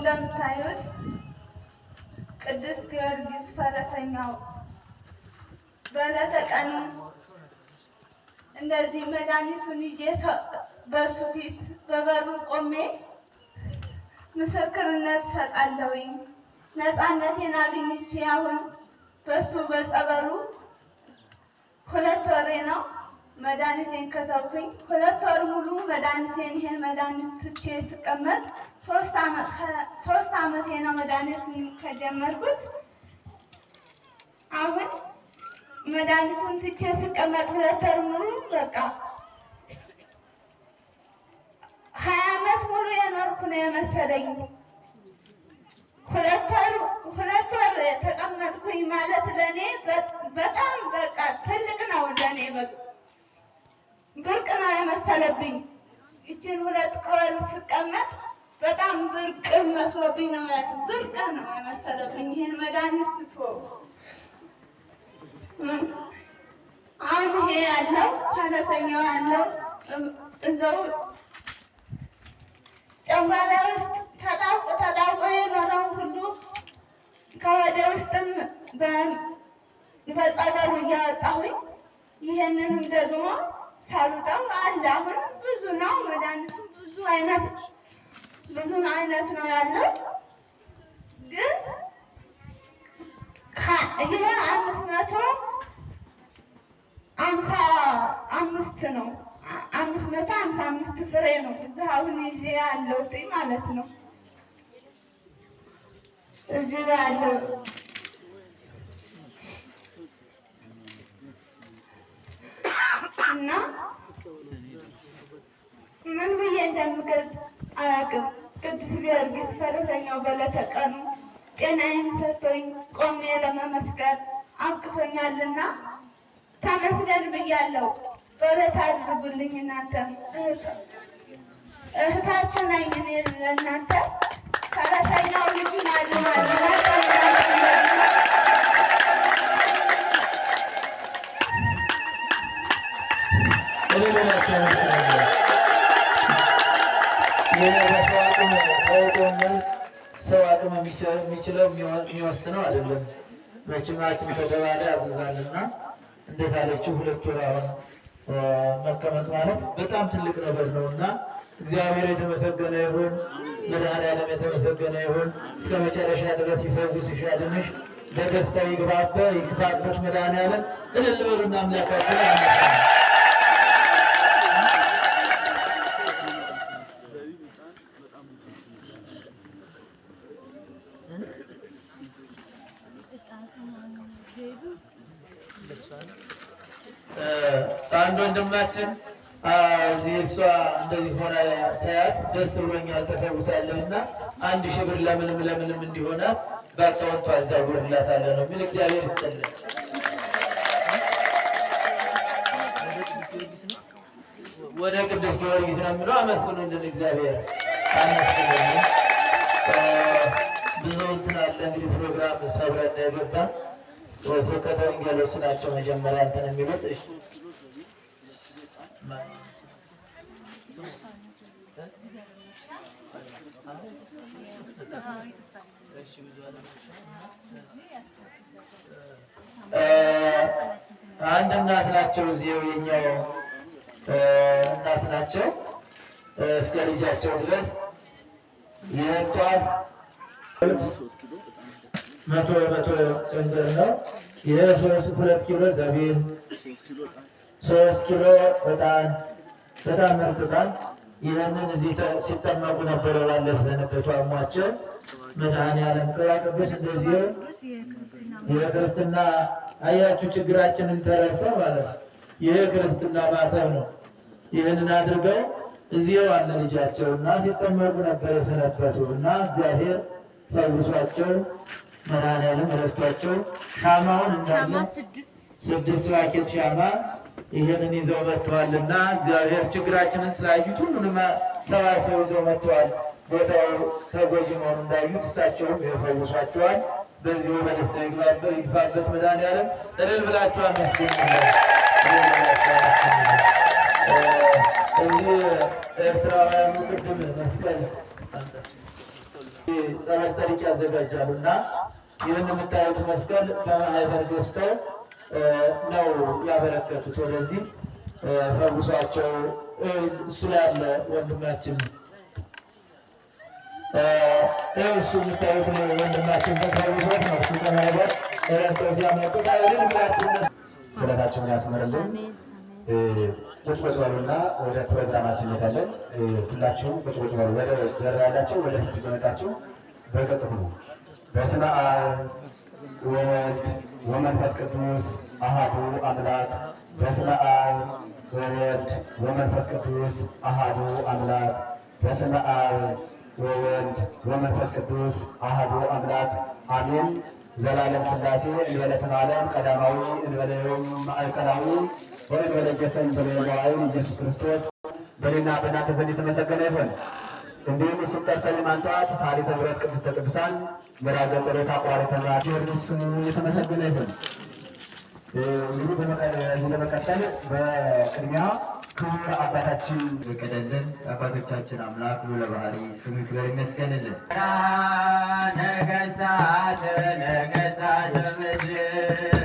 እንደምታዩት ቅዱስ ጊዮርጊስ ፈረሰኛው በዕለተ ቀኑ እንደዚህ መድኃኒቱን ይዤ በሱ ፊት በበሩ ቆሜ ምስክርነት ሰጣለሁኝ። ነፃነቴን አግኝቼ አሁን በሱ በጸበሉ 2 ወሬ ነው። መድኃኒቴን ከተውኩኝ 2 ወር ሙሉ መድኃኒቴን ይሄን መድኃኒት ትቼ ስቀመጥ 3 ዓመቴ ነው መድኃኒቱን ከጀመርኩት። አሁን መድኃኒቱን ትቼ ስቀመጥ 2 ወር ሙሉ በቃ 20 ዓመት ሙሉ የኖርኩ ነው የመሰለኝ። 2 ወር ተቀመጥኩኝ ማለት ለእኔ በጣም በቃ ትልቅ ነው፣ ለእኔ ብርቅ ነው የመሰለብኝ። ይችን 2 ወር ስቀመጥ በጣም ብርቅ መስሎብኝ ነው፣ ብርቅ ነው የመሰለብኝ። ይህን መድኃኒት ስትወው አሁን ይሄ ያለው ፈረሰኛው ያለው እዛው ጨጓራ ውስጥ ተጣብቆ ተጣብቆ የኖረው ሁሉ ከወደ ውስጥም በጸበሉ እያወጣሁኝ ይህንንም ደግሞ ሳልጠው አለ። አሁን ብዙ ነው መድኃኒቱ፣ ብዙ አይነት ነው ያለው። ግን ይሄ 555 ነው። 555 ፍሬ ነው እዚህ አሁን ይዤ ያለሁት ማለት ነው። እዚህ ጋር ያለው እና ምን ብዬ እንደምገልጽ አላውቅም። ቅዱስ ጊዮርጊስ ፈረሰኛው በዕለተ ቀኑ ጤናዬን ሰጥቶኝ ቆሜ ለመመስገን አብቅቶኛልና ተመስገን ብያለሁ። ጸሎት አድርጉልኝ። እናንተም እህታችሁ ነኝ እኔ ለእናንተ። ፈረሰኛው ልጁን አድኗል። እልል ብላችሁ አመስግኑልኝ። ይህ በሰው አቅም ታውቆ ሰው አቅም የሚችለው የሚወስነው አይደለም። መቼም ሐኪም ከተባለ ያዘዛልና እንዴት አለችው 2 ወር አሁን መቀመጥ ማለት በጣም ትልቅ ነገር ነው እና እግዚአብሔር የተመሰገነ ይሁን። መድኃኔዓለም የተመሰገነ ይሁን። እስከ መጨረሻ ድረስ ይፈውስሽ፣ ያድንሽ፣ በደስታ ይግባበት ይግባበት መድኃኔዓለም። እልል በሉና አምላካችን አመስግኑ። አንድ ወንድማችን እዚህ እሷ እንደዚህ ሆና ሳያት ደስ ብሎኛል፣ ተፈውሳለሁ እና 1000 ብር ለምንም ለምንም እንዲሆናት በአካውንቷ አዛውርላታለሁ ነው የሚል። እግዚአብሔር ይስጥልን። ወደ ቅዱስ ጊዮርጊስ ነው የሚለው። አመስግኑልን፣ እግዚአብሔር አመስግኑልን። ብዙ እንትን አለ እንግዲህ ፕሮግራም ሰብረን ነው የገባ። ስብከተ ወንጌሎች ናቸው መጀመሪያ እንትን የሚሉት። እሺ፣ አንድ እናት ናቸው። እዚሁ የኛው እናት ናቸው። እስከ ልጃቸው ድረስ የጧፍ 100 100 ጭንብል ነው። ይህ 3 2 ኪሎ ዘቢብ፣ 3 ኪሎ ዕጣን፣ በጣም ምርጥ ዕጣን። ይህንን እዚህ ሲጠመቁ ነበረ ባለፈ ሰነበቱ አሟቸው። መድኃኔዓለም ቅባ ቅዱስ እንደዚሁ የክርስትና አያችሁ ችግራችንን ተረድተው ማለት ነው። ይህ ክርስትና ማተብ ነው። ይህንን አድርገው እዚሁ አለ ልጃቸው እና ሲጠመቁ ነበር የሰነበቱ እና እግዚአብሔር ፈውሷቸው መድኃኔዓለም ረድቷቸው ሻማውን እንዳለ 6 ፓኬት ሻማ ይህንን ይዘው መጥተዋልና እግዚአብሔር ችግራችንን ስላዩት ሁሉንም ሰባስበው ይዘው መጥተዋል። ቦታው ተጎጂ መሆኑ እንዳዩት እሳቸውም ይፈውሷቸዋል። በዚሁ በደስታ ይግባበት መድኃኔዓለም። እልል ብላችሁ አመስግኑልን። እዚህ ኤርትራውያኑ ቅድም መስቀል ጸበል ጸዲቅ ያዘጋጃሉ እና ይህን የምታዩት መስቀል በማህበር ገዝተው ነው ያበረከቱት። ወደዚህ ፈውሷቸው። እሱ ላይ ያለ ወንድማችን፣ እሱ የምታዩት ወንድማችን ተፈውሶት ነው። እሱ ከማህበር ረድተው ሲያመጡት አይልን ብላችሁ ስለታችሁን ያስምርልን። ቁጭ ቁጭ በሉና ወደ ፕሮግራማችን እንሄዳለን። ሁላችሁም ቁጭ ቁጭ በሉ። ወደ ጀርባ ያላችሁ ወደፊት እየመጣችሁ በገጽ ሁኑ። በስመ አብ ወወልድ ወመንፈስ ቅዱስ አሃዱ አምላክ። በስመ አብ ወወልድ ወመንፈስ ቅዱስ አሃዱ አምላክ። በስመ አብ ወወልድ ወመንፈስ ቅዱስ አሃዱ አምላክ፣ አሜን። ዘላለም ሥላሴ እንበለ ትምዓለም ቀዳማዊ፣ እንበለ ዮም ማዕከላዊ፣ ወእንበለ ጌሰን በለ መዋዕል ኢየሱስ ክርስቶስ በእኔና በእናንተ ዘንድ የተመሰገነ ይሁን። እንዲሁም እሱን ጠርተን የማንጠዋት ሰዓሊተ ምሕረት ቅድስተ ቅዱሳን መራገ ጸሎት አቋሪተ ምሕረት ጊዮርጊስ ስሙ የተመሰገነ ይሁን። እንግዲህ በመቀጠል በቅድሚያ ክቡር አባታችን የቀደልን አባቶቻችን አምላክ ልዑለ ባሕርይ ስሙ ይክበር ይመስገንልን። ነገሥታት ነገሥታት ምድር።